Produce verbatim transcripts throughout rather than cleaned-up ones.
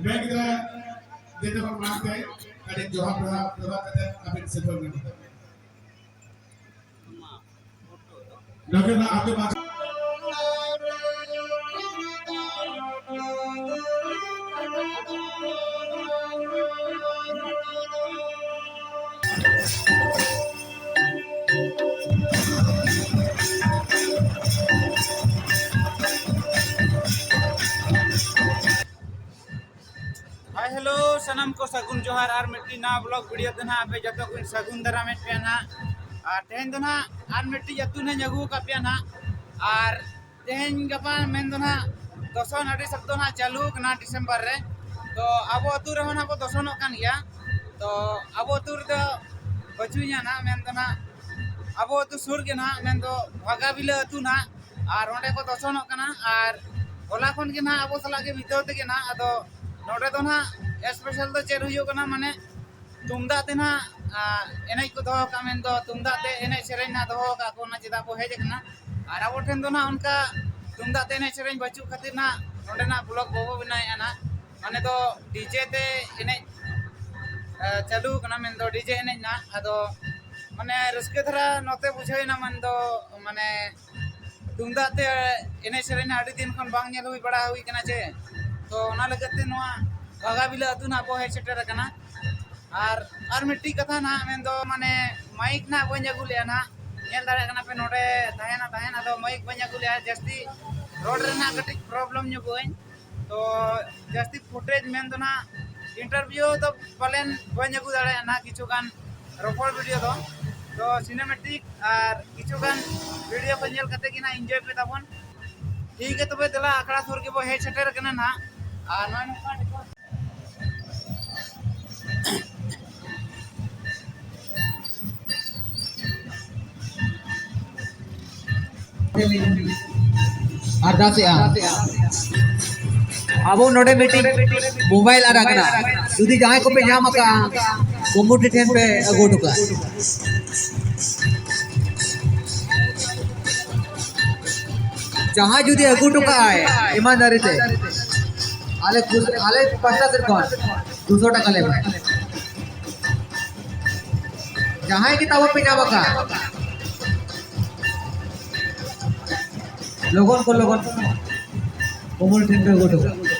Bank ᱨᱮ ᱡᱮᱛᱮ ᱦᱚᱲ ᱢᱟᱲᱟᱝ ᱛᱮ ᱟᱹᱰᱤ ᱡᱚᱦᱟᱨ ᱡᱚᱦᱟᱨ ᱡᱚᱦᱟᱨ ᱠᱟᱛᱮ ᱟᱹᱵᱤᱱ ᱥᱮᱴᱮᱨ ᱞᱮᱱᱟ᱾ ᱱᱚᱰᱮ ᱱᱟᱜ ᱟᱹᱛᱩ ᱢᱟᱨᱟᱝ ᱦᱟᱭ ᱦᱮᱞᱳ, ᱥᱟᱱᱟᱢ ᱠᱚ ᱥᱟᱹᱜᱩᱱ ᱡᱚᱦᱟᱨ᱾ ᱟᱨ ᱢᱤᱫᱴᱤᱡ ᱱᱟᱣᱟ ᱵᱞᱚᱜ ᱵᱷᱤᱰᱤᱭᱳ ᱛᱮ ᱱᱟᱦᱟᱜ ᱟᱯᱮ ᱡᱚᱛᱚ ᱠᱚᱧ ᱥᱟᱹᱜᱩᱱ ᱫᱟᱨᱟᱢᱮᱫ ᱯᱮᱭᱟ ᱱᱟᱦᱟᱜ᱾ ᱟᱨ ᱛᱮᱦᱮᱧ ᱫᱚ ᱱᱟᱦᱟᱜ ᱟᱨ ᱢᱤᱫᱴᱤᱡ ᱟᱹᱛᱩ ᱱᱟᱦᱟᱜ ᱤᱧ ᱟᱹᱜᱩ ᱟᱠᱟᱫ ᱯᱮᱭᱟ ᱱᱟᱦᱟᱜ᱾ ᱟᱨ ᱛᱮᱦᱮᱧ ᱜᱟᱯᱟ ᱢᱮᱱ ᱫᱚ ᱱᱟᱦᱟᱜ ᱫᱚᱥᱚᱱ ᱟᱹᱰᱤ ᱥᱚᱠᱛᱚ ᱱᱟᱦᱟᱜ ᱪᱟᱹᱞᱩ ᱠᱟᱱᱟ ᱰᱤᱥᱮᱢᱵᱚᱨ ᱨᱮ᱾ ᱛᱚ ᱟᱵᱚ ᱟᱹᱛᱩ ᱨᱮᱦᱚᱸ ᱱᱟᱦᱟᱜ ᱵᱚ ᱫᱚᱥᱚᱱᱚᱜ ᱠᱟᱱ ᱜᱮᱭᱟ᱾ ᱛᱚ ᱟᱵᱚ ᱟᱹᱛᱩ ᱨᱮᱫᱚ ᱵᱟᱹᱪᱩᱧᱟ ᱱᱟᱦᱟᱜ, ᱢᱮᱱ ᱫᱚ ᱱᱟᱦᱟᱜ ᱟᱵᱚ ᱟᱹᱛᱩ ᱥᱩᱨ ᱜᱮ ᱱᱟᱦᱟᱜ, ᱢᱮᱱ ᱫᱚ ᱵᱷᱟᱜᱟᱵᱤᱞᱟᱹ ᱟᱹᱛᱩ ᱱᱟᱦᱟᱜ᱾ ᱟᱨ ᱚᱸᱰᱮ ᱠᱚ ᱫᱚᱥᱚᱱᱚᱜ ᱠᱟᱱᱟ᱾ ᱟᱨ ᱦᱚᱞᱟ ᱠᱷᱚᱱ ᱜᱮ ᱱᱟᱦᱟᱜ ᱟᱵᱚ ᱥᱟᱞᱟᱜ ᱜᱮ ᱵᱤᱛᱟᱹᱣ ᱛᱮᱜᱮ ᱱᱟᱦᱟᱜ, ᱟᱫᱚ ᱱᱚᱰᱮ ᱫᱚ ᱱᱟᱦᱟᱜ ᱥᱯᱮᱥᱟᱞ ᱫᱚ ᱪᱮᱫ ᱦᱩᱭᱩᱜ ᱠᱟᱱᱟ, ᱢᱟᱱᱮ ᱛᱩᱢᱫᱟᱜ ᱛᱮ ᱱᱟᱦᱟᱜ, ᱟ, ᱮᱱᱮᱡ ᱠᱚ ᱫᱚᱦᱚ ᱠᱟᱜᱼᱟ, ᱢᱮᱱᱫᱚ ᱛᱩᱢᱫᱟᱜ ᱛᱮ ᱮᱱᱮᱡ ᱥᱮᱨᱮᱧ ᱱᱟᱦᱟᱜ ᱫᱚᱦᱚ ᱠᱟᱜᱼᱟ ᱠᱚ, ᱚᱱᱟ ᱪᱮᱫᱟᱜ ᱵᱚ ᱦᱮᱡ ᱟᱠᱟᱱᱟ᱾ ᱟᱨ ᱟᱵᱚ ᱴᱷᱮᱱ ᱫᱚ ᱱᱟᱦᱟᱜ ᱚᱱᱠᱟ ᱛᱩᱢᱫᱟᱜ ᱛᱮ ᱮᱱᱮᱡ ᱥᱮᱨᱮᱧ ᱵᱟᱹᱪᱩᱜ ᱠᱷᱟᱹᱛᱤᱨ ᱱᱟᱦᱟᱜ ᱱᱚᱰᱮᱱᱟᱜ ᱵᱞᱚᱜ ᱵᱟᱵᱚ ᱵᱮᱱᱟᱣᱮᱫᱼᱟ ᱱᱟᱦᱟᱜ᱾ ᱢᱟᱱᱮ ᱫᱚ ᱰᱤᱡᱮ ᱛᱮ ᱮᱱᱮᱡ, ᱟ, ᱪᱟᱹᱞᱩ ᱠᱟᱱᱟ, ᱢᱮᱱᱫᱚ ᱰᱤᱡᱮ ᱮᱱᱮᱡ ᱱᱟᱦᱟᱜ᱾ ᱟᱫᱚ ᱢᱟᱱᱮ ᱨᱟᱹᱥᱠᱟᱹ ᱫᱷᱟᱨᱟ ᱱᱚᱛᱮ ᱵᱩᱡᱷᱟᱹᱣ ᱮᱱᱟ, ᱢᱮᱱᱫᱚ ᱢᱟᱱᱮ ᱛᱩᱢᱫᱟᱜ ᱛᱮ ᱮᱱᱮᱡ ᱥᱮᱨᱮᱧ ᱟᱹᱰᱤ ᱫᱤᱱ ᱠᱷᱚᱱ ᱵᱟᱝ ᱧᱮᱞ ᱦᱩᱭ ᱵᱟᱲᱟ ᱦᱩᱭ ᱠᱟᱱᱟ ᱪᱮ᱾ ᱛᱚ ᱚᱱᱟ ᱞᱟᱹᱜᱤᱫ ᱛᱮ ᱱᱚᱣᱟ ᱵᱷᱟᱜᱟᱵᱤᱞᱟᱹ ᱟᱹᱛᱩ ᱱᱟᱜ ᱵᱚ ᱦᱮᱡ ᱥᱮᱴᱮᱨ ᱟᱠᱟᱱᱟ᱾ ᱟᱨ, ᱟᱨ ᱢᱤᱫᱴᱤᱡ ᱠᱟᱛᱷᱟ ᱱᱟᱜ, ᱢᱮᱱᱫᱚ ᱢᱟᱱᱮ ᱢᱟᱭᱤᱠ ᱱᱟᱜ ᱵᱟᱹᱧ ᱟᱹᱜᱩ ᱞᱮᱜᱼᱟ ᱱᱟᱜ᱾ ᱧᱮᱞ ᱫᱟᱲᱮᱭᱟᱜ ᱠᱟᱱᱟ ᱯᱮ ᱱᱚᱰᱮ ᱛᱟᱦᱮᱱᱟ ᱛᱟᱦᱮᱱ, ᱟᱫᱚ ᱢᱟᱭᱤᱠ ᱵᱟᱹᱧ ᱟᱹᱜᱩ ᱞᱮᱜᱼᱟ, ᱡᱟᱹᱥᱛᱤ ᱨᱳᱰ ᱨᱮ ᱱᱟᱜ ᱠᱟᱹᱴᱤᱡ ᱯᱨᱚᱵᱞᱮᱢ ᱧᱚᱜᱚᱜ ᱟᱹᱧ᱾ ᱛᱚ ᱡᱟᱹᱥᱛᱤ ᱯᱷᱩᱴᱮᱡᱽ ᱢᱮᱱ ᱫᱚ ᱱᱟᱜ ᱤᱱᱴᱟᱨᱵᱷᱤᱭᱩ ᱫᱚ ᱯᱟᱞᱮᱱ ᱵᱟᱹᱧ ᱟᱹᱜᱩ ᱫᱟᱲᱮᱭᱟᱜᱼᱟ ᱱᱟᱜ, ᱠᱤᱪᱷᱩ ᱜᱟᱱ ᱨᱚᱯᱚᱲ ᱵᱷᱤᱰᱤᱭᱳ ᱫᱚ᱾ ᱛᱚ ᱥᱤᱱᱮᱢᱮᱴᱤᱠ ᱟᱨ ᱠᱤᱪᱷᱩ ᱜᱟᱱ ᱵᱷᱤᱰᱤᱭᱳ ᱠᱚ ᱧᱮᱞ ᱠᱟᱛᱮ ᱜᱮ ᱱᱟᱜ ᱤᱱᱡᱚᱭ ᱯᱮ ᱛᱟᱵᱚᱱ᱾ ᱴᱷᱤᱠ ᱜᱮᱭᱟ, ᱛᱚᱵᱮ ᱫᱮᱞᱟ ᱟᱠᱷᱲᱟ ᱥᱩᱨ ᱜᱮᱵᱚ ᱦᱮᱡ ᱥᱮᱴᱮᱨ ᱠᱟᱱᱟ ᱱᱟᱜ᱾ ᱟᱨ ᱱᱚᱜᱼᱚᱭ ᱱᱚᱝᱠᱟ ᱟᱨᱫᱟᱥᱮᱜᱼᱟ᱾ ᱟᱵᱚ ᱱᱚᱰᱮ ᱢᱤᱫᱴᱤᱡ ᱢᱳᱵᱟᱭᱤᱞ ᱟᱫ ᱟᱠᱟᱱᱟ, ᱡᱩᱫᱤ ᱡᱟᱦᱟᱸᱭ ᱠᱚᱯᱮ ᱧᱟᱢ ᱟᱠᱟᱫᱼᱟ, ᱠᱚᱢᱤᱴᱤ ᱴᱷᱮᱱ ᱯᱮ ᱟᱹᱜᱩ ᱦᱚᱴᱚ ᱠᱟᱜᱼᱟ᱾ ᱡᱟᱦᱟᱸᱭ ᱡᱩᱫᱤ ᱟᱹᱜᱩ ᱦᱚᱴᱚ ᱠᱟᱜᱼᱟᱭ ᱤᱢᱟᱱᱫᱟᱨᱤ ᱛᱮ, ᱟᱞᱮ ᱠᱩᱥ-, ᱟᱞᱮ ᱯᱟᱦᱴᱟ ᱥᱮᱫ ᱠᱷᱚᱱ ᱫᱩᱥᱚ ᱴᱟᱠᱟ ᱞᱮ ᱮᱢᱟ᱾ ᱡᱟᱦᱟᱸᱭ ᱜᱮ ᱛᱟᱵᱚ ᱯᱮ ᱧᱟᱢ ᱟᱠᱟᱫ, ᱞᱚᱜᱚᱱ ᱠᱚ ᱞᱚᱜᱚᱱ ᱩᱢᱩᱞ ᱴᱷᱮᱱ ᱯᱮ ᱟᱹᱜᱩ ᱦᱚᱴᱚ ᱠᱟᱜᱼᱟ᱾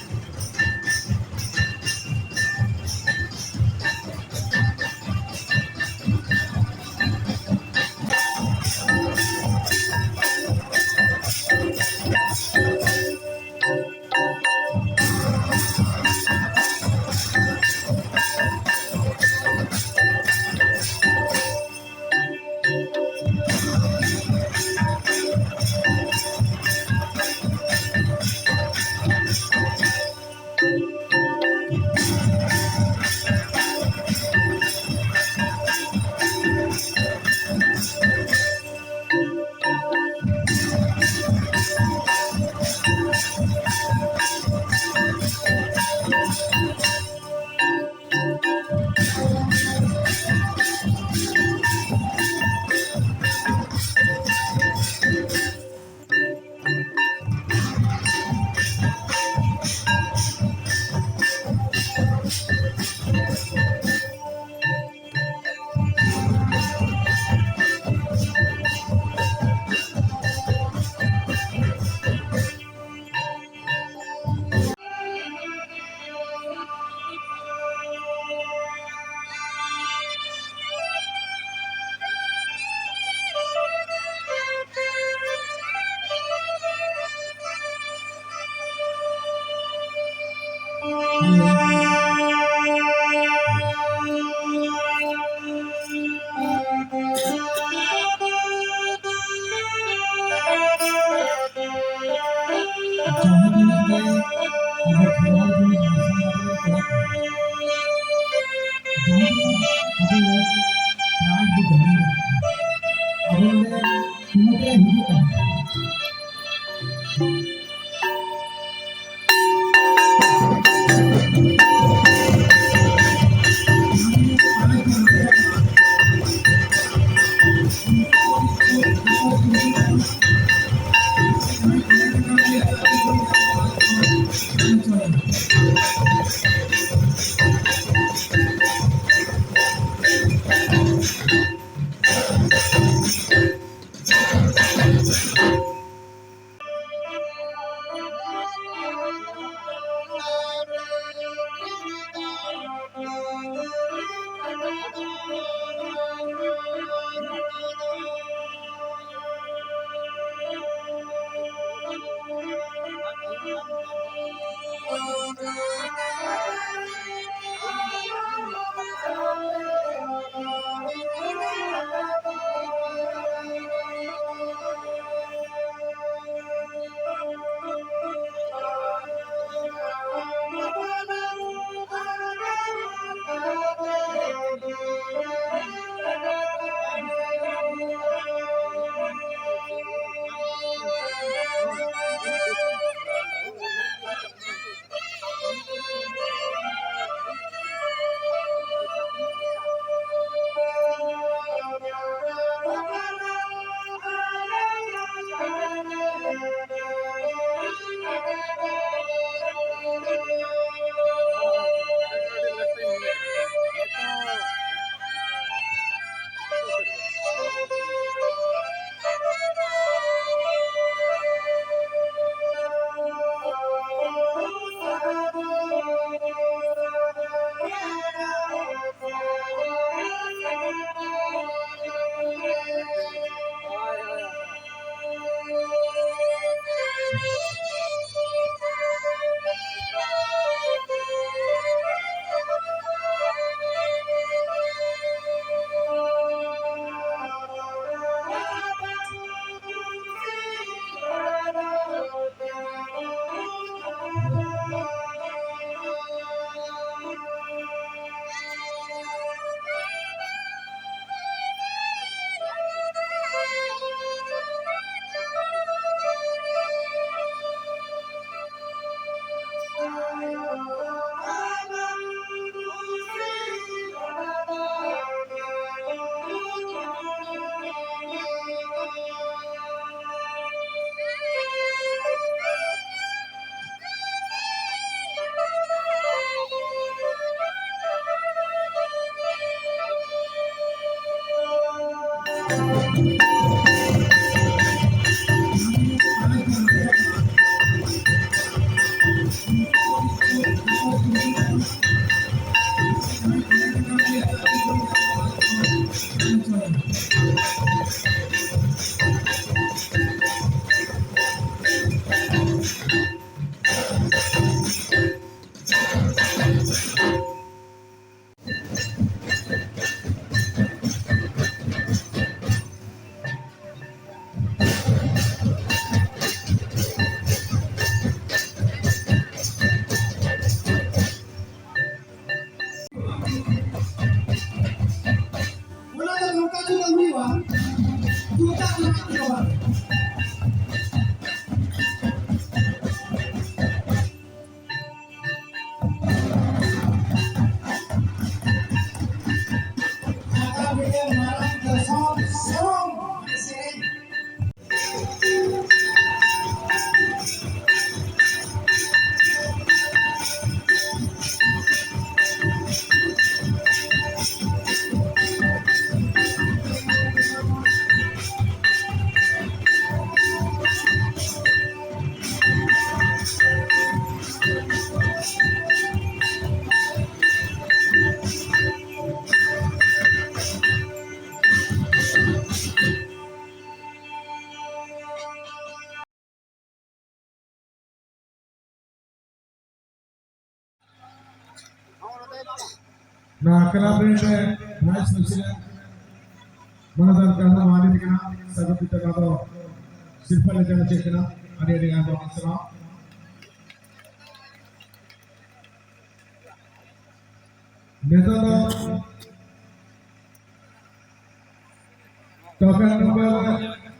ᱡᱟᱦᱟᱸ ᱛᱤᱱᱟᱹᱜ ᱜᱮ ᱟᱵᱚ ᱠᱷᱮᱨᱣᱟᱲ ᱵᱚᱱ ᱢᱟᱨᱥᱟᱞ ᱟᱵᱚ ᱠᱚᱲᱟ ᱠᱚ, ᱡᱟᱦᱟᱸ ᱛᱤᱱᱟᱹᱜ ᱟᱵᱚ prize ᱵᱚ ᱫᱚᱦᱚ ᱟᱠᱟᱫᱟ, ᱟᱵᱚ ᱱᱚᱰᱮ ᱠᱩᱢᱩᱴ ᱨᱮ ᱦᱤᱡᱩᱜ ᱠᱟᱱᱟ᱾ ᱚᱱᱟ ᱫᱚ ᱱᱚᱝᱠᱟ ᱫᱚ ᱵᱟᱝ ᱦᱩᱭᱩᱜᱼᱟ᱾ ᱡᱩᱛᱟ ᱫᱚ ᱵᱟᱝ ᱦᱩᱭᱩᱜᱼᱟ᱾ ᱟᱜᱟᱢ ᱨᱮ ᱢᱟᱨᱟᱝ ᱫᱤᱥᱚᱢ ᱥᱚᱝ ᱥᱮᱨᱮᱧ᱾ ᱱᱚᱣᱟ ᱠᱞᱟᱵᱽ ᱨᱮᱱ vice president ᱢᱚᱱᱳᱫᱷᱚᱨ ᱠᱟᱨᱦᱟ ᱢᱟᱹᱞᱤ ᱠᱟᱱᱟ, ᱥᱟᱹᱜᱩᱱ ᱛᱮ ᱱᱚᱣᱟ ᱫᱚ ᱥᱤᱨᱯᱟᱹ ᱞᱮᱠᱟ ᱪᱮᱫ ᱠᱟᱱᱟ? ᱟᱹᱰᱤ ᱟᱹᱰᱤ ᱟᱭᱢᱟ ᱥᱟᱨᱦᱟᱣ᱾ ᱱᱤᱛᱚᱜ ᱫᱚ token number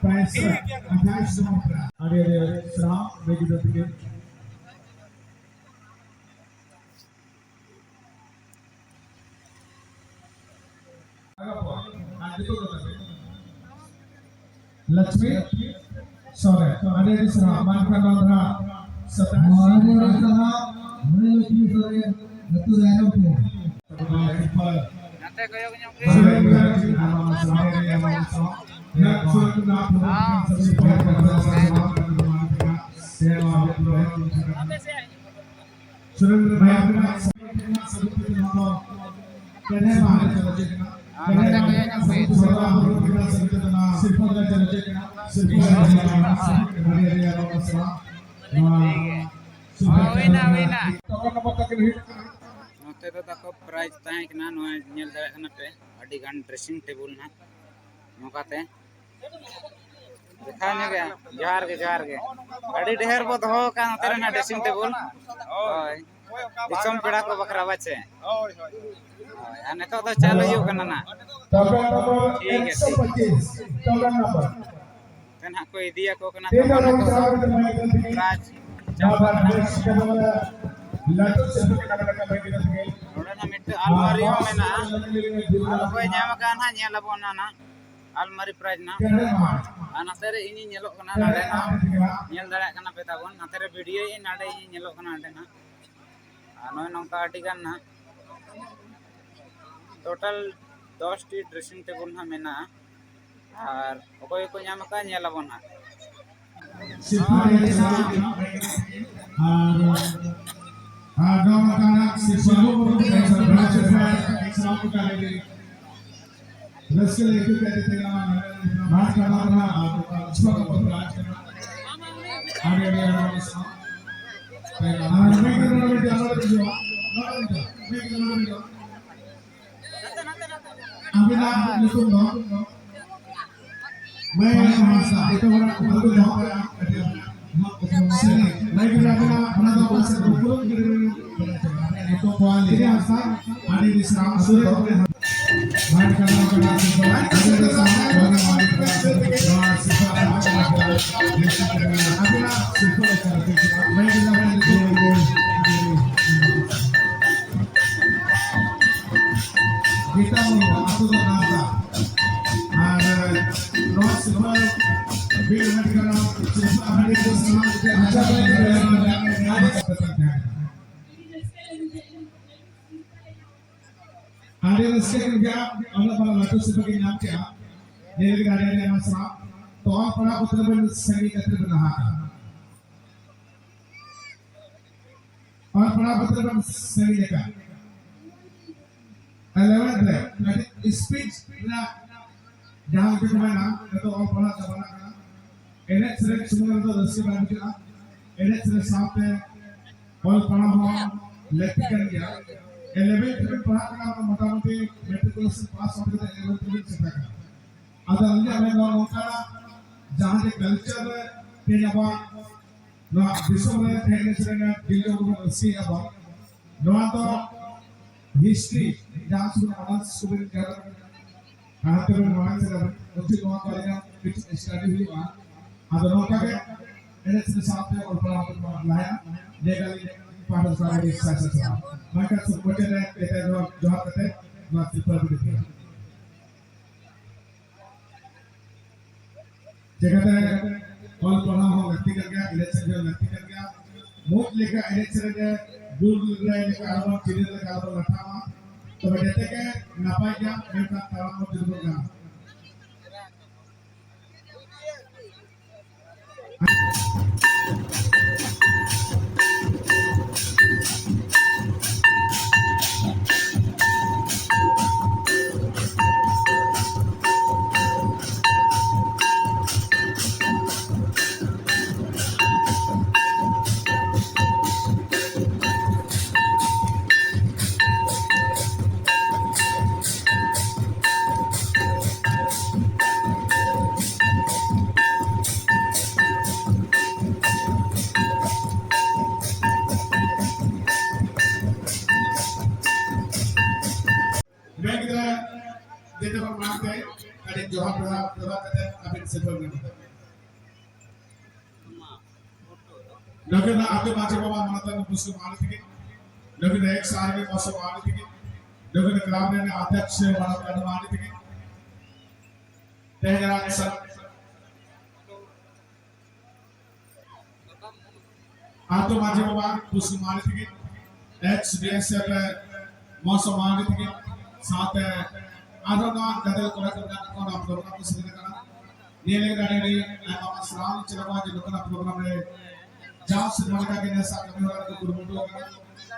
ᱯᱟᱸᱪᱥᱚ ᱟᱴᱷᱟᱥ ᱱᱚᱢᱵᱚᱨ ᱨᱮ ᱟᱹᱰᱤ ᱟᱹᱰᱤ ᱥᱟᱨᱦᱟᱣ ᱵᱮᱜᱤ ᱫᱚ ᱛᱤᱜᱤ᱾ ᱞᱚᱠᱥᱢᱤ ᱥᱚᱨᱮᱱ, ᱟᱹᱰᱤ ᱟᱹᱰᱤ ᱥᱟᱨᱦᱟᱣ᱾ ᱢᱟ ᱮᱱᱠᱷᱟᱱ ᱱᱚᱣᱟ ᱫᱷᱟᱨᱟ ᱥᱟᱛᱟᱥ᱾ ᱟᱹᱰᱤ ᱟᱹᱰᱤ ᱥᱟᱨᱦᱟᱣ, ᱢᱟᱹᱭ ᱞᱚᱠᱥᱢᱤ ᱥᱚᱨᱮᱱ, ᱟᱹᱛᱩ ᱨᱟᱭᱨᱚᱝᱯᱩᱨ᱾ ᱛᱮ ᱠᱚᱭᱚᱜ ᱧᱚᱜ ᱜᱮ᱾ ᱦᱚᱸ᱾ ᱦᱚᱸ, ᱱᱚᱛᱮ ᱠᱚᱭᱚᱜ ᱧᱚᱜ ᱵᱤᱱ᱾ ᱦᱳᱭ, ᱦᱩᱭᱱᱟ, ᱦᱩᱭᱱᱟ᱾ ᱱᱚᱛᱮ ᱫᱚ ᱛᱟᱠᱚ prize ᱛᱟᱦᱮᱸ ᱠᱟᱱᱟ, ᱱᱚᱣᱟ ᱧᱮᱞ ᱫᱟᱲᱮᱭᱟᱜ ᱠᱟᱱᱟ ᱯᱮ, ᱟᱹᱰᱤ ᱜᱟᱱ dressing table ᱱᱟᱦᱟᱜ ᱱᱚᱝᱠᱟᱛᱮ᱾ ᱫᱮᱠᱷᱟᱣ ᱧᱚᱜ ᱜᱮ᱾ ᱡᱚᱦᱟᱨ ᱜᱮ, ᱡᱚᱦᱟᱨ ᱜᱮ᱾ ᱟᱹᱰᱤ ᱰᱷᱮᱨ ᱵᱚ ᱫᱚᱦᱚ ᱟᱠᱟᱫ ᱱᱚᱛᱮ ᱨᱮ ᱱᱟᱦᱟᱜ dressing table᱾ ᱦᱳᱭ᱾ ᱫᱤᱥᱚᱢ ᱯᱮᱲᱟ ᱠᱚ ᱵᱟᱠᱷᱨᱟ ᱵᱟᱪᱮ? ᱦᱳᱭ, ᱦᱳᱭ᱾ ᱦᱳᱭ, ᱟᱨ ᱱᱤᱛᱚᱜ ᱫᱚ ᱪᱟᱹᱞᱩ ᱦᱩᱭᱩᱜ ᱠᱟᱱᱟ ᱱᱟᱦᱟᱜ᱾ ᱴᱚᱠᱮᱱ ᱱᱚᱢᱵᱚᱨ ᱴᱷᱤᱠ ᱜᱮᱭᱟ, ᱴᱷᱤᱠ᱾ ᱮᱠᱥᱚ ᱯᱚᱸᱪᱤᱥ, ᱴᱚᱠᱮᱱ ᱱᱚᱢᱵᱚᱨ᱾ ᱛᱮ ᱱᱟᱦᱟᱜ ᱠᱚ ᱤᱫᱤᱭᱟᱠᱚ ᱠᱟᱱᱟ᱾ ᱛᱮᱦᱮᱧ ᱛᱟᱵᱚᱱ ᱫᱚ ᱱᱤᱛᱚᱜ ᱫᱚ prize ᱪᱟᱞᱟᱜ ᱠᱟᱱᱟ᱾ ᱱᱚᱰᱮ ᱱᱟᱦᱟᱜ ᱢᱤᱫᱴᱟᱝ ᱟᱞᱢᱟᱨᱤ ᱦᱚᱸ ᱢᱮᱱᱟᱜᱼᱟ᱾ ᱟᱨ ᱚᱠᱚᱭ ᱧᱟᱢ ᱟᱠᱟᱫ ᱱᱟᱦᱟᱜ, ᱧᱮᱞ ᱟᱵᱚᱱ ᱱᱟᱦᱟᱜ ᱟᱞᱢᱟᱨᱤ prize ᱱᱟᱦᱟᱜ᱾ ᱟᱨ ᱱᱚᱛᱮ ᱨᱮ ᱤᱧᱤᱧ ᱧᱮᱞᱚᱜ ᱠᱟᱱᱟ ᱱᱚᱰᱮ ᱱᱟᱦᱟᱜ᱾ ᱧᱮᱞ ᱫᱟᱲᱮᱭᱟᱜ ᱠᱟᱱᱟ ᱯᱮ ᱛᱟᱵᱚᱱ᱾ ᱱᱚᱛᱮ ᱨᱮ video ᱭᱟᱹᱧ, ᱱᱚᱰᱮ ᱤᱧᱤᱧ ᱧᱮᱞᱚᱜ ᱠᱟᱱᱟ ᱱᱚᱰᱮ ᱱᱟᱦᱟᱜ᱾ ᱟᱨ ᱱᱚᱜᱼᱚᱭ ᱱᱚᱝᱠᱟ ᱟᱹᱰᱤ ᱜᱟᱱ ᱱᱟᱦᱟᱜ᱾ Total ᱫᱚᱥ ᱴᱤ dressing table ᱱᱟᱦᱟᱜ ᱢᱮᱱᱟᱜᱼᱟ᱾ ᱟᱨ ᱚᱠᱚᱭ ᱠᱚ ᱧᱟᱢ ᱟᱠᱟᱫ, ᱧᱮᱞ ᱟᱵᱚᱱ ᱦᱟᱸᱜ᱾ ᱥᱤᱨᱯᱟᱹ ᱟᱨ, ᱟᱨ ᱱᱚᱣᱟ ᱠᱟᱱᱟ ᱥᱤᱨᱯᱟᱹ ᱨᱟᱹᱥᱠᱟᱹ ᱞᱮ ᱟᱹᱭᱠᱟᱹᱣ ᱠᱮᱫ ᱛᱮ ᱱᱚᱣᱟ ᱵᱟᱦᱟ ᱠᱟᱱᱟ ᱟᱨ ᱥᱤᱨᱯᱟᱹ ᱠᱚ ᱵᱚᱱ ᱨᱟᱡᱽ ᱠᱟᱱᱟ᱾ ᱟᱹᱰᱤ ᱟᱹᱰᱤ ᱟᱭᱢᱟ ᱥᱟᱨᱦᱟᱣ᱾ ᱟᱨ ᱢᱤᱫ ᱜᱮ ᱱᱚᱰᱮ ᱢᱤᱫᱴᱮᱱ ᱟᱞᱚ ᱨᱮ ᱦᱤᱡᱩᱜᱼᱟ᱾ ᱱᱚᱰᱮ ᱢᱤᱫᱴᱮᱱ, ᱢᱤᱫ ᱜᱮ ᱱᱚᱰᱮ ᱢᱤᱫᱴᱮᱱ᱾ ᱟᱹᱵᱤᱱᱟᱜ ᱧᱩᱛᱩᱢ ᱫᱚ? ᱢᱟᱹᱭ ᱦᱟᱸᱥᱫᱟ᱾ ᱮᱴᱟᱜ ᱦᱚᱲᱟᱜ ᱠᱩᱠᱞᱤ ᱫᱚ ᱫᱚᱦᱚ ᱠᱟᱜᱼᱟ᱾ ᱥᱮᱨᱮᱧ᱾ ᱢᱟᱹᱭ ᱜᱤᱫᱽᱨᱟᱹ ᱟᱹᱵᱤᱱᱟᱜ ᱚᱱᱟ ᱫᱚ ᱚᱠᱟ ᱥᱮᱫ ᱠᱷᱚᱱ ᱯᱩᱨᱟᱹ ᱜᱤᱫᱽᱨᱟᱹ ᱵᱤᱱ ᱢᱮᱱ ᱦᱚᱪᱚ ᱠᱟᱜᱼᱟ? ᱟᱹᱵᱤᱱᱟᱜ ᱧᱩᱛᱩᱢ ᱠᱚ ᱟᱹᱞᱤᱧ᱾ ᱛᱤᱨᱤ ᱦᱟᱸᱥᱫᱟ᱾ ᱟᱹᱰᱤ ᱟᱹᱰᱤ ᱥᱟᱨᱦᱟᱣ᱾ ᱥᱩᱨ ᱨᱮ ᱢᱟᱹᱭ ᱠᱟᱱᱟ ᱠᱟᱱᱟ ᱥᱤᱨᱯᱟᱹ᱾ ᱟᱹᱰᱤ ᱟᱹᱰᱤ ᱥᱟᱨᱦᱟᱣ᱾ ᱱᱚᱣᱟ ᱥᱤᱨᱯᱟᱹ ᱟᱹᱵᱤᱱᱟᱜ ᱥᱤᱨᱯᱟᱹ ᱞᱮᱠᱟ ᱨᱮ ᱢᱟᱹᱭ ᱜᱤᱫᱽᱨᱟᱹ ᱟᱹᱵᱤᱱᱟᱜ ᱧᱩᱛᱩᱢ᱾ ᱜᱤᱛᱟ ᱢᱩᱨᱢᱩ, ᱟᱹᱛᱩ ᱫᱚ ᱱᱟᱣᱛᱟ᱾ ᱟᱨ ᱱᱚᱣᱟ ᱥᱤᱨᱯᱟᱹ ᱵᱤᱨ ᱦᱟᱹᱴᱤᱧ ᱥᱤᱨᱯᱟᱹ ᱦᱟᱹᱴᱤᱧ ᱫᱚ ᱥᱟᱱᱟᱢ ᱠᱚᱜᱮ ᱟᱪᱪᱷᱟ, ᱵᱟᱹᱭ ᱵᱟᱹᱭ ᱵᱟᱹᱭ ᱵᱟᱹᱭ ᱵᱟᱹᱭ ᱵᱟᱹᱭ ᱵᱟᱹᱭ ᱵᱟᱹᱭ ᱵᱟᱹᱭ᱾ ᱟᱹᱰᱤ ᱨᱟᱹᱥᱠᱟᱹ ᱜᱮ ᱵᱩᱡᱷᱟᱹᱜᱼᱟ᱾ ᱩᱱᱟᱹᱜ ᱢᱟᱨᱟᱝ ᱞᱟᱹᱴᱩ ᱥᱤᱨᱯᱟᱹ ᱜᱮ ᱧᱟᱢ ᱠᱮᱜᱼᱟ᱾ ᱱᱤᱭᱟᱹ ᱞᱟᱹᱜᱤᱫ ᱟᱹᱰᱤ ᱟᱹᱰᱤ ᱟᱭᱢᱟ ᱥᱟᱨᱦᱟᱣ᱾ ᱛᱚ, ᱚᱞ ᱯᱟᱲᱦᱟᱣ ᱠᱚ ᱛᱤᱱᱟᱹᱜ ᱵᱮᱱ ᱥᱟᱺᱜᱤᱧ ᱠᱟᱛᱮ ᱵᱮᱱ ᱞᱟᱦᱟ ᱟᱠᱟᱱᱟ? ᱚᱞ ᱯᱟᱲᱦᱟᱣ ᱠᱚ ᱛᱤᱱᱟᱹᱜ ᱵᱮᱱ ᱥᱟᱺᱜᱤᱧ ᱟᱠᱟᱱᱟ? ᱤᱞᱮᱵᱷᱮᱱᱛᱷ ᱨᱮ ᱠᱟᱹᱴᱤᱡ ᱥᱯᱤᱪ ᱨᱮᱱᱟᱜ ᱡᱟᱦᱟᱸ ᱞᱮᱠᱟ ᱠᱚ ᱢᱮᱱᱟ, ᱱᱤᱛᱚᱜ ᱚᱞ ᱯᱟᱲᱦᱟᱣ ᱪᱟᱵᱟ ᱨᱮᱱᱟᱜ ᱠᱟᱱᱟ᱾ ᱮᱱᱮᱡ ᱥᱮᱨᱮᱧ ᱥᱩᱢᱩᱝ ᱨᱮᱫᱚ ᱨᱟᱹᱥᱠᱟᱹ ᱵᱟᱝ ᱵᱩᱡᱷᱟᱹᱜᱼᱟ᱾ ᱮᱱᱮᱡ ᱥᱮᱨᱮᱧ ᱥᱟᱶᱛᱮ ᱚᱞ ᱯᱟᱲᱦᱟᱣ ᱦᱚᱸ ᱞᱟᱹᱠᱛᱤ ᱠᱟᱱ ᱜᱮᱭᱟ᱾ ᱤᱞᱮᱵᱷᱮᱱᱛᱷ ᱨᱮᱵᱮᱱ ᱯᱟᱲᱦᱟᱜ ᱠᱟᱱᱟ, ᱢᱚᱴᱟᱢᱩᱴᱤ ᱢᱮᱴᱨᱤᱠᱩᱞᱮᱥᱚᱱ ᱯᱟᱥ ᱟᱣᱩᱴ ᱠᱟᱛᱮ ᱤᱞᱮᱵᱷᱮᱱᱛᱷ ᱨᱮᱵᱮᱱ ᱥᱮᱴᱮᱨ ᱠᱟᱱᱟ᱾ ᱟᱫᱚ ᱟᱹᱞᱤᱧᱟᱜ ᱢᱮᱱ ᱫᱚ ᱱᱚᱝᱠᱟᱱᱟᱜ, ᱡᱟᱦᱟᱸ ᱡᱮ ᱠᱟᱞᱪᱟᱨ ᱨᱮ ᱛᱮᱦᱮᱧ ᱟᱵᱚᱣᱟᱜ ᱱᱚᱣᱟ ᱫᱤᱥᱚᱢ ᱨᱮ ᱛᱮᱦᱮᱧ ᱥᱮᱨᱮᱧ ᱨᱮ ᱫᱤᱞ ᱡᱚᱝ ᱵᱚᱱ ᱨᱟᱹᱥᱠᱟᱹᱭᱮᱫᱼᱟ ᱵᱚᱱ, ᱱᱚᱣᱟ ᱫᱚ ᱦᱤᱥᱴᱨᱤ ᱡᱟᱦᱟᱸ ᱥᱩᱫᱷᱩ ᱚᱱᱟᱨᱥ ᱠᱚᱵᱤᱱ ᱡᱟᱦᱟᱸ ᱦᱟᱱᱛᱮ ᱵᱤᱱ ᱢᱟᱲᱟᱝ ᱥᱮᱫ ᱟᱵᱤᱱ ᱩᱪᱤᱛ ᱱᱚᱣᱟ ᱠᱚ ᱟᱹᱞᱤᱧᱟᱜ ᱠᱟᱹᱴᱤᱡ ᱥᱴᱟᱰᱤ ᱦᱩᱭᱩᱜᱼᱟ᱾ ᱟᱫᱚ ᱱᱚᱝᱠᱟ ᱜᱮ ᱮᱱᱮᱡ ᱥᱮᱨᱮᱧ ᱥᱟᱶᱛᱮ ᱚᱞ ᱯᱟᱲᱦᱟᱣ ᱠᱚ ᱞᱟᱦᱟᱭᱟ᱾ ᱱᱤᱭᱟᱹ ᱜᱮ ᱟᱹᱞᱤᱧ ᱯᱟᱦᱴᱟ ᱥᱮᱫ ᱠᱷᱚᱱ ᱟᱹᱰᱤ ᱥᱟᱭ ᱥᱟᱭ ᱥᱟᱨᱦᱟᱣ᱾ ᱢᱟ ᱮᱱᱠᱷᱟᱱ ᱢᱩᱪᱟᱹᱫ ᱨᱮ ᱡᱚᱛᱚ ᱦᱚᱲ ᱡᱚᱦᱟᱨ ᱠᱟᱛᱮ ᱱᱚᱣᱟ ᱥᱤᱨᱯᱟᱹ ᱵᱤᱱ ᱤᱫᱤᱭᱟ᱾ ᱪᱮᱠᱟᱛᱮ ᱚᱞ ᱯᱟᱲᱦᱟᱣ ᱦᱚᱸ ᱞᱟᱹᱠᱛᱤ ᱠᱟᱱ ᱜᱮᱭᱟ, ᱮᱱᱮᱡ ᱥᱮᱨᱮᱧ ᱦᱚᱸ ᱞᱟᱹᱠᱛᱤ ᱠᱟᱱ ᱜᱮᱭᱟ᱾ ᱢᱩᱸᱡ ᱞᱮᱠᱟ ᱮᱱᱮᱡ ᱥᱮᱨᱮᱧ ᱨᱮ ᱜᱩᱲ ᱨᱮ ᱞᱮᱠᱟ ᱟᱞᱚᱵᱚᱱ ᱪᱤᱱᱤ ᱞᱮᱠᱟ ᱟᱞᱚᱵᱚᱱ ᱞᱟᱴᱷᱟᱜ ᱢᱟ᱾ ᱛᱚᱵᱮ ᱡᱮᱛᱮ ᱜᱮ ᱱᱟᱯᱟᱭ ᱜᱮᱭᱟ, ᱢᱮᱱᱠᱷᱟᱱ ᱛᱟᱲᱟᱢ ᱢᱚᱡᱽ ᱡᱩᱫᱤ ᱵᱚᱱ ᱜᱟᱱᱟ᱾ ᱵᱮᱝᱠ ᱨᱮ ᱡᱮᱛᱮ ᱦᱚᱲ ᱢᱟᱲᱟᱝ ᱛᱮ ᱟᱹᱰᱤ ᱡᱚᱦᱟᱨ ᱡᱚᱦᱟᱨ ᱡᱚᱦᱟᱨ ᱠᱟᱛᱮ ᱟᱹᱵᱤᱱ ᱥᱮᱴᱮᱨ ᱞᱮᱱᱟ᱾ ᱱᱩᱠᱤᱱ ᱟᱹᱛᱩ ᱢᱟᱹᱡᱷᱤ ᱵᱟᱵᱟ ᱢᱟᱱᱚᱛᱟᱱ ᱵᱩᱥᱩ ᱢᱟᱱᱚᱛ ᱛᱤᱠᱤᱱ, ᱱᱩᱠᱤᱱ ᱮᱠᱥ ᱟᱨᱢᱤ ᱵᱚᱥᱩ ᱢᱟᱱᱚᱛ ᱛᱤᱠᱤᱱ, ᱱᱩᱠᱤᱱ ᱠᱞᱟᱵ ᱨᱮᱱ ᱚᱫᱷᱭᱚᱠᱥ ᱢᱟᱱᱚᱛᱟᱱ ᱢᱟᱱᱚᱛ ᱛᱤᱠᱤᱱ, ᱛᱮᱦᱮᱧ ᱨᱟᱡᱽ ᱥᱟ-, ᱟᱹᱛᱩ ᱢᱟᱹᱡᱷᱤ ᱵᱟᱵᱟ ᱵᱩᱥᱩ ᱢᱟᱱᱚᱛ ᱛᱤᱠᱤᱱ, ᱮᱠᱥ ᱵᱤ ᱮᱥ ᱮᱯᱷ ᱢᱚᱥᱚ ᱢᱟᱱᱚᱛ ᱛᱤᱠᱤᱱ, ᱥᱟᱶᱛᱮ ᱟᱨᱦᱚᱸ ᱱᱚᱣᱟ ᱜᱟᱫᱮᱞ ᱠᱚᱲᱟ ᱠᱚ ᱢᱮᱱᱟᱜ ᱠᱚᱣᱟ, ᱱᱚᱣᱟ ᱯᱨᱳᱜᱨᱟᱢ ᱠᱚ ᱥᱮᱞᱮᱫ ᱟᱠᱟᱱᱟ᱾ ᱱᱤᱭᱟᱹ ᱞᱟᱹᱜᱤᱫ ᱟᱹᱰᱤ ᱟᱹᱰᱤ ᱟᱭᱢᱟ ᱟᱭᱢᱟ ᱥᱟᱨᱦᱟᱣ ᱞᱤᱧ ᱪᱟᱞ ᱟᱠᱚᱣᱟ ᱡᱮ ᱱᱚᱝᱠᱟᱱᱟᱜ ᱯᱨᱳᱜᱨᱟᱢ ᱨᱮ ᱡᱟᱣ ᱥᱮᱨᱢᱟ ᱞᱮᱠᱟ ᱜᱮ ᱱᱮᱥᱟᱜ ᱠᱟᱹᱢᱤ ᱦᱚᱨᱟ ᱨᱮᱠᱚ ᱠᱩᱨᱩᱢᱩᱴᱩ ᱟᱠᱟᱫᱟ᱾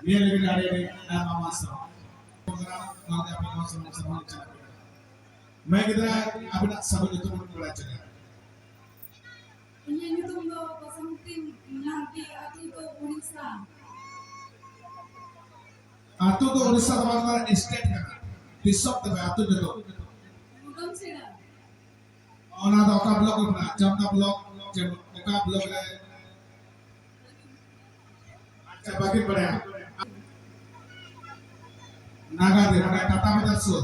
ᱱᱤᱭᱟᱹ ᱞᱟᱹᱜᱤᱫ ᱟᱹᱰᱤ ᱟᱹᱰᱤ ᱟᱭᱢᱟ ᱟᱭᱢᱟ ᱥᱟᱨᱦᱟᱣ᱾ ᱱᱚᱣᱟ ᱜᱮ ᱟᱯᱮ ᱱᱚᱣᱟ ᱥᱟᱨᱦᱟᱣ ᱥᱟᱨᱦᱟᱣ ᱞᱤᱧ ᱪᱟᱞ ᱟᱠᱚᱣᱟ᱾ ᱢᱟᱹᱭ ᱜᱤᱫᱽᱨᱟᱹ, ᱟᱵᱤᱱᱟᱜ ᱥᱟᱹᱜᱩᱱ ᱧᱩᱛᱩᱢ ᱵᱚᱱ ᱵᱟᱲᱟᱭ ᱦᱚᱪᱚ ᱞᱮᱭᱟ᱾ ᱤᱧᱟᱹᱜ ᱧᱩᱛᱩᱢ ᱫᱚ ᱵᱟᱥᱚᱱᱛᱤ ᱢᱟᱨᱰᱤ, ᱟᱹᱛᱩ ᱫᱚ ᱩᱲᱤᱥᱥᱟ᱾ ᱟᱹᱛᱩ ᱫᱚ ᱩᱲᱤᱥᱥᱟ ᱫᱚ ᱵᱟᱝ ᱠᱟᱱᱟ, ᱥᱴᱮᱴ ᱠᱟᱱᱟ᱾ ᱫᱤᱥᱚᱢ ᱫᱚ ᱵᱟᱝ, ᱟᱹᱛᱩ ᱧᱩᱛᱩᱢ᱾ ᱢᱩᱫᱟᱹᱢ ᱪᱷᱮᱲᱟ᱾ ᱚᱱᱟ ᱫᱚ ᱚᱠᱟ ᱵᱞᱚᱠ ᱨᱮ ᱢᱮᱱᱟᱜᱼᱟ? ᱪᱟᱢᱰᱟ ᱵᱞᱚᱠ, ᱪᱮ ᱚᱠᱟ ᱵᱞᱚᱠ ᱨᱮ? ᱟᱪᱪᱷᱟ, ᱵᱟᱹᱠᱤᱱ ᱵᱟᱲᱟᱭᱟ᱾ ᱱᱟᱜᱟᱨ ᱨᱮ, ᱢᱟᱱᱮ ᱴᱟᱴᱟ ᱵᱟᱡᱟᱨ ᱥᱩᱨ᱾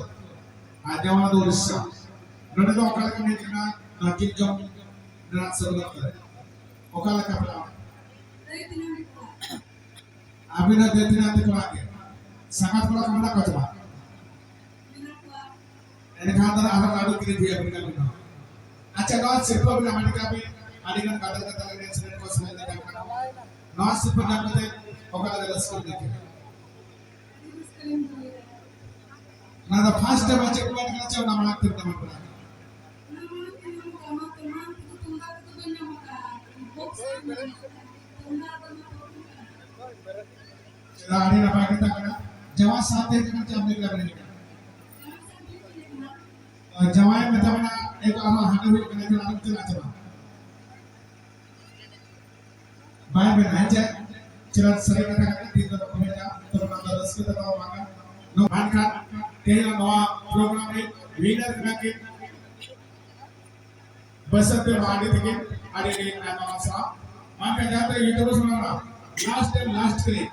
ᱟᱨ ᱡᱟᱶᱟᱭ ᱫᱚ ᱩᱲᱤᱥᱥᱟ᱾ ᱱᱚᱰᱮ ᱫᱚ ᱚᱠᱟ ᱞᱮᱠᱟ ᱢᱮᱱ ᱠᱟᱱᱟ, ᱱᱚᱣᱟ ᱠᱤᱱ ᱡᱚᱢ ᱨᱮᱱᱟᱜ ᱥᱟᱹᱵᱩᱫ ᱚᱠᱛᱚ ᱨᱮ? ᱚᱠᱟ ᱞᱮᱠᱟ ᱯᱮ ᱞᱟᱜᱟᱣᱟ? ᱟᱹᱵᱤᱱ ᱦᱚᱸ ᱫᱮ ᱛᱤᱱᱟᱹᱜ ᱟᱹᱛᱩ ᱠᱚᱲᱟ ᱜᱮ? ᱥᱟᱸᱜᱟᱛ ᱠᱚᱲᱟ ᱠᱚ ᱢᱮᱱᱟᱜ ᱠᱚᱣᱟ ᱪᱮ ᱵᱟᱝ? ᱮᱱᱠᱷᱟᱱ ᱫᱚ ᱟᱨᱦᱚᱸ ᱟᱹᱰᱤ ᱠᱤᱨᱤᱧ ᱦᱩᱭ ᱟᱹᱵᱤᱱ ᱠᱟᱱ ᱵᱤᱱᱟ᱾ ᱟᱪᱪᱷᱟ, ᱱᱚᱣᱟ ᱥᱤᱨᱯᱟᱹ ᱵᱤᱱ ᱦᱟᱢᱮᱴ ᱠᱟᱜ ᱵᱤᱱ, ᱟᱹᱰᱤ ᱜᱟᱱ ᱜᱟᱫᱮᱞ ᱜᱟᱫᱮᱞ ᱮᱱᱮᱡ ᱥᱮᱨᱮᱧ ᱠᱚ ᱥᱮᱞᱮᱫ ᱟᱠᱟᱱᱟ᱾ ᱱᱚᱣᱟ ᱥᱤᱨᱯᱟᱹ ᱧᱟᱢ ᱠᱟᱛᱮ ᱚᱠᱟ ᱞᱮᱠᱟ ᱨᱟᱹᱥᱠᱟᱹ ᱵᱤᱱ ᱟᱹᱭᱠᱟᱹᱣᱟ? ᱚᱱᱟ ᱫᱚ ᱯᱷᱟᱥᱴ ᱴᱟᱭᱤᱢ ᱪᱮᱫ ᱠᱚ ᱢᱮᱱ ᱠᱟᱱᱟ ᱪᱮ ᱚᱱᱟ ᱢᱟᱲᱟᱝ ᱛᱮ ᱧᱟᱢ ᱠᱟᱱᱟ? ᱪᱮᱫᱟᱜ ᱟᱹᱰᱤ ᱱᱟᱯᱟᱭ ᱠᱟᱛᱷᱟ ᱠᱟᱱᱟ᱾ ᱡᱟᱶᱟᱭ ᱥᱟᱶᱛᱮ ᱦᱮᱡ ᱠᱟᱱᱟ ᱪᱮ ᱟᱢ ᱮᱠᱞᱟ ᱵᱮᱱ ᱦᱮᱡ ᱠᱟᱱᱟ? ᱡᱟᱶᱟᱭ ᱢᱮᱛᱟ ᱵᱮᱱᱟ, ᱮᱠ ᱟᱨᱦᱚᱸ ᱦᱟᱸᱰᱮ ᱦᱩᱭᱩᱜ ᱠᱟᱱᱟ, ᱮᱠ ᱟᱨᱦᱚᱸ ᱪᱟᱞᱟᱜ ᱪᱟᱞᱟᱜ᱾ ᱵᱟᱭ ᱢᱮᱱᱟ, ᱦᱮᱸ ᱪᱮ? ᱪᱮᱫᱟᱜ ᱥᱟᱹᱨᱤ ᱠᱟᱛᱷᱟ ᱠᱟᱱᱟ, ᱛᱤᱦᱤᱧ ᱫᱚ ᱵᱟᱠᱚ ᱢᱮᱱᱟ, ᱛᱚᱵᱮ ᱚᱱᱟ ᱫᱚ ᱨᱟᱹᱥᱠᱟᱹ ᱛᱮᱫᱚ ᱵᱟᱝᱟ᱾ ᱱᱚᱣᱟ ᱢᱮᱱᱠᱷᱟᱱ ᱛᱮᱦᱮᱧ ᱱᱚᱣᱟ ᱯᱨᱳᱜᱨᱟᱢ ᱨᱮ ᱣᱤᱱᱟᱨ ᱠᱟᱱᱟ ᱠᱤᱱ ᱵᱟᱥᱚᱱᱛᱤ ᱢᱟᱨᱰᱤ ᱛᱟᱹᱠᱤᱱ, ᱟᱹᱰᱤ ᱟᱹᱰᱤ ᱟᱭᱢᱟ ᱟᱭᱢᱟ ᱥᱟᱨᱦᱟᱣ᱾ ᱢᱮᱱᱠᱷᱟᱱ ᱡᱟᱦᱟᱸ ᱛᱤᱱᱟᱹᱜ ᱭᱩᱴᱩᱵᱟᱨ ᱢᱮᱱᱟᱜ ᱵᱚᱱᱟ, ᱞᱟᱥᱴ ᱮᱱᱰ ᱞᱟᱥᱴ ᱠᱞᱤᱯ᱾